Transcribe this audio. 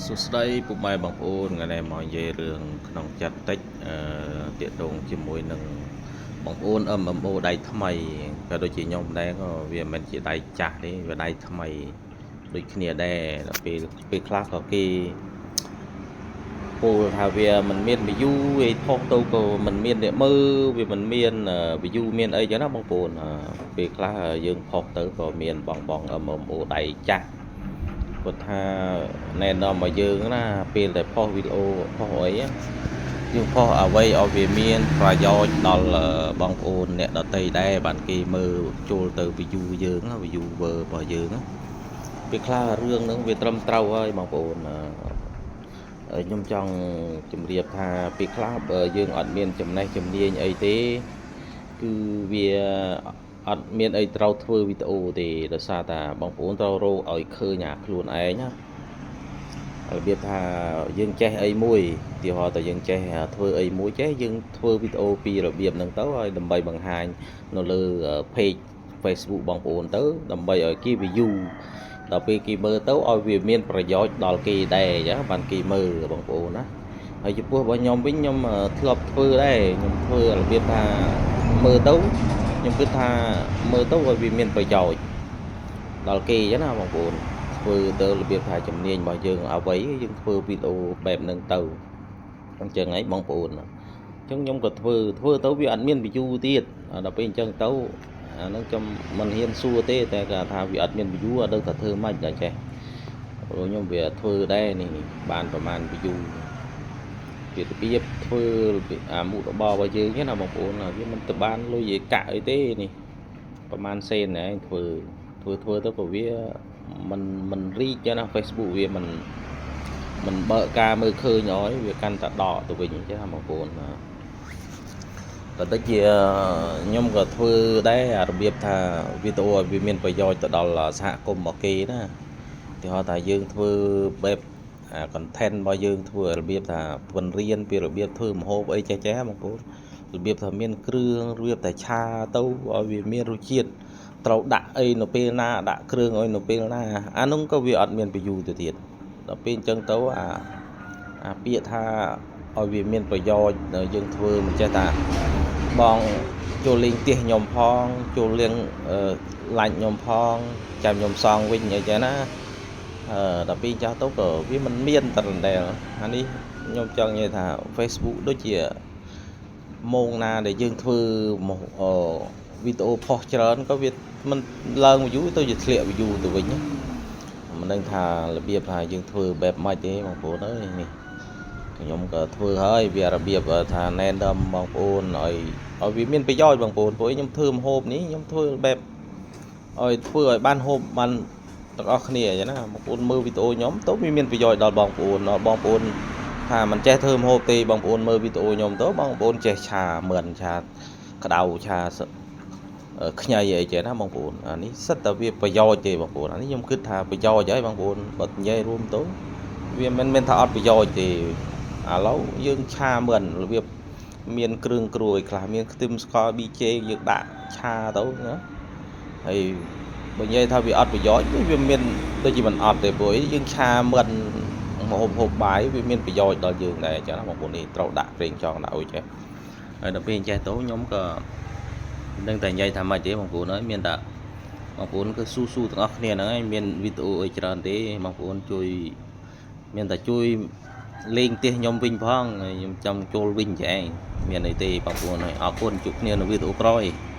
សួស្តីពុកម៉ែបងប្អូនថ្ងៃនេះមកនិយាយរឿងក្នុងចិត្តតិចអឺទាក់ទងជាមួយនឹងបងប្អូន MMO ដៃថ្មីក៏ដូចជាខ្ញុំដែរក៏វាមិនមែនជាដៃចាស់ទេវាដៃថ្មីដូចគ្នាដែរដល់ពេលពេលខ្លះក៏គេពោលថាវាមិនមាន view ឯផុសទៅក៏មិនមានអ្នកមើលវាមិនមាន view មានអីចឹងណាបងប្អូនពេលខ្លះយើងផុសទៅក៏មានបងបង MMO ដៃចាស់ គាត់ថាណែនាំមកយើងណាពេលដែលផុសវីដេអូផុសអីយើងផុសអ្វីឲ្យវាមានប្រយោជន៍ដល់បងប្អូនអ្នកដទៃដែរបានគេមើលចូលទៅ view យើង viewer របស់យើងពេលខ្លះរឿងហ្នឹងវាត្រឹមត្រូវហើយបងប្អូនខ្ញុំចង់ជម្រាបថាពេលខ្លះបើយើងអត់មានចំណេះជំនាញអីទេគឺវាអត់មានអីត្រូវធ្វើវីដេអូទេដោយសារតាបងប្អូនត្រូវរកឲ្យឃើញអាខ្លួនឯងណារបៀបថាយើងចេះអីមួយឧទាហរណ៍តែយើងចេះធ្វើអីមួយចេះយើងធ្វើវីដេអូពីរបៀបហ្នឹងទៅឲ្យដើម្បីបង្ហាញនៅលើ page Facebook បងប្អូនទៅដើម្បីឲ្យគេ view ដល់ពេលគេមើលទៅឲ្យវាមានប្រយោជន៍ដល់គេដែរអញ្ចឹងបានគេមើលបងប្អូនណាហើយចំពោះរបស់ខ្ញុំវិញខ្ញុំធ្លាប់ធ្វើដែរខ្ញុំធ្វើរបៀបថាមើលទៅខ្ញុំគិតថាមើលទៅឲ្យវាមានប្រយោជន៍ដល់គេអញ្ចឹងណាបងប្អូនធ្វើទៅរបៀបថាជំនាញរបស់យើងអ្វីយើងធ្វើវីដេអូបែបហ្នឹងទៅអញ្ចឹងហីបងប្អូនអញ្ចឹងខ្ញុំក៏ធ្វើធ្វើទៅវាអត់មាន view ទៀតដល់ពេលអញ្ចឹងទៅអាហ្នឹងខ្ញុំមិនហ៊ានសួរទេតែគាត់ថាវាអត់មាន view អត់ដឹងថាធ្វើម៉េចដល់ចេះព្រោះខ្ញុំវាធ្វើដែរនេះបានប្រហែល view ពីរបៀបធ្វើអាមុខរបររបស់យើងណាបងប្អូនវាមិនទៅបានលុយឯកាក់អីទេនេះប្រហែលសេនឯងធ្វើធ្វើធ្វើទៅក៏វា មិនមិនរីកណា Facebook វាមិនមិនបើកការមើលឃើញអោយវាកាន់តែដកទៅវិញអញ្ចឹងបងប្អូនបាទតែតិចជាខ្ញុំក៏ធ្វើដែរអារបៀបថាវីដេអូឲ្យវាមានប្រយោជន៍ទៅដល់សហគមន៍របស់គេណាឧទាហរណ៍ថាយើងធ្វើបែបអា content របស់យើងធ្វើរបៀបថាបង្រៀនពីរបៀបធ្វើម្ហូបអីចេះចេះបងប្អូនរបៀបថាមានគ្រឿងរបៀបតែឆាទៅឲ្យវាមានរសជាតិត្រូវដាក់អីនៅពេលណាដាក់គ្រឿងអីនៅពេលណាអានោះក៏វាអត់មាន view ទៅទៀតដល់ពេលអញ្ចឹងទៅអាអាពាក្យថាឲ្យវាមានប្រយោជន៍យើងធ្វើមិនចេះថាបងចូលលេងផ្ទះខ្ញុំផងចូលលេងឡាច់ខ្ញុំផងចាំខ្ញុំសងវិញអីចឹងណាអឺដល់ពេលចាស់ទៅក៏វាមិនមានតរដែលអានេះខ្ញុំចង់និយាយថា Facebook ដូចជាម៉ោងណាដែលយើងធ្វើមកវីដេអូផុសច្រើនក៏វាមិនឡើង view ទៅជាធ្លាក់ view ទៅវិញណាមិនដឹងថារបៀបថាយើងធ្វើបែបម៉េចទេបងប្អូនអើយនេះខ្ញុំក៏ធ្វើហើយវារបៀបថាណែនាំបងប្អូនឲ្យឲ្យវាមានប្រយោជន៍បងប្អូនព្រោះខ្ញុំធ្វើម្ហូបនេះខ្ញុំធ្វើបែបឲ្យធ្វើឲ្យបានហូបបានទាំងអស់គ្នាអញ្ចឹងណាបងប្អូនមើលវីដេអូខ្ញុំទៅវាមានប្រយោជន៍ដល់បងប្អូនដល់បងប្អូនថាមិនចេះធ្វើម្ហូបទេបងប្អូនមើលវីដេអូខ្ញុំទៅបងប្អូនចេះឆាមឿនឆាក្តៅឆាខ្ញីអីចេះណាបងប្អូនអានេះសិតតែវាប្រយោជន៍ទេបងប្អូនអានេះខ្ញុំគិតថាប្រយោជន៍ហើយបងប្អូនបើនិយាយរួមទៅវាមិនមែនថាអត់ប្រយោជន៍ទេឥឡូវយើងឆាមឿនរបៀបមានគ្រឿងគ្រួយខ្លះមានខ្ទឹមស្ករប៊ីចេងយើងដាក់ឆាទៅណាហើយបើនិយាយថាវាអត់ប្រយោជន៍វាមានដូចជាមិនអត់ទេព្រោះយើងឆាមឿនមកហូបហូបបាយវាមានប្រយោជន៍ដល់យើងដែរអញ្ចឹងណាបងប្អូននេះត្រូវដាក់ប្រេងចង់ដាក់អុយចេះហើយដល់ពេលអញ្ចេះទៅខ្ញុំក៏មិនដឹងតែនិយាយថាម៉េចទេបងប្អូនអើយមានតែ បងប្អូនគឺស៊ូស៊ូទាំងអស់គ្នាហ្នឹងហើយមានវីដេអូអីច្រើនទេបងប្អូនជួយមានតែជួយលេងផ្ទះខ្ញុំវិញផងហើយខ្ញុំចង់ចូលវិញចែងមានអីទេបងប្អូនហើយអរគុណជួបគ្នានៅវីដេអូក្រោយ។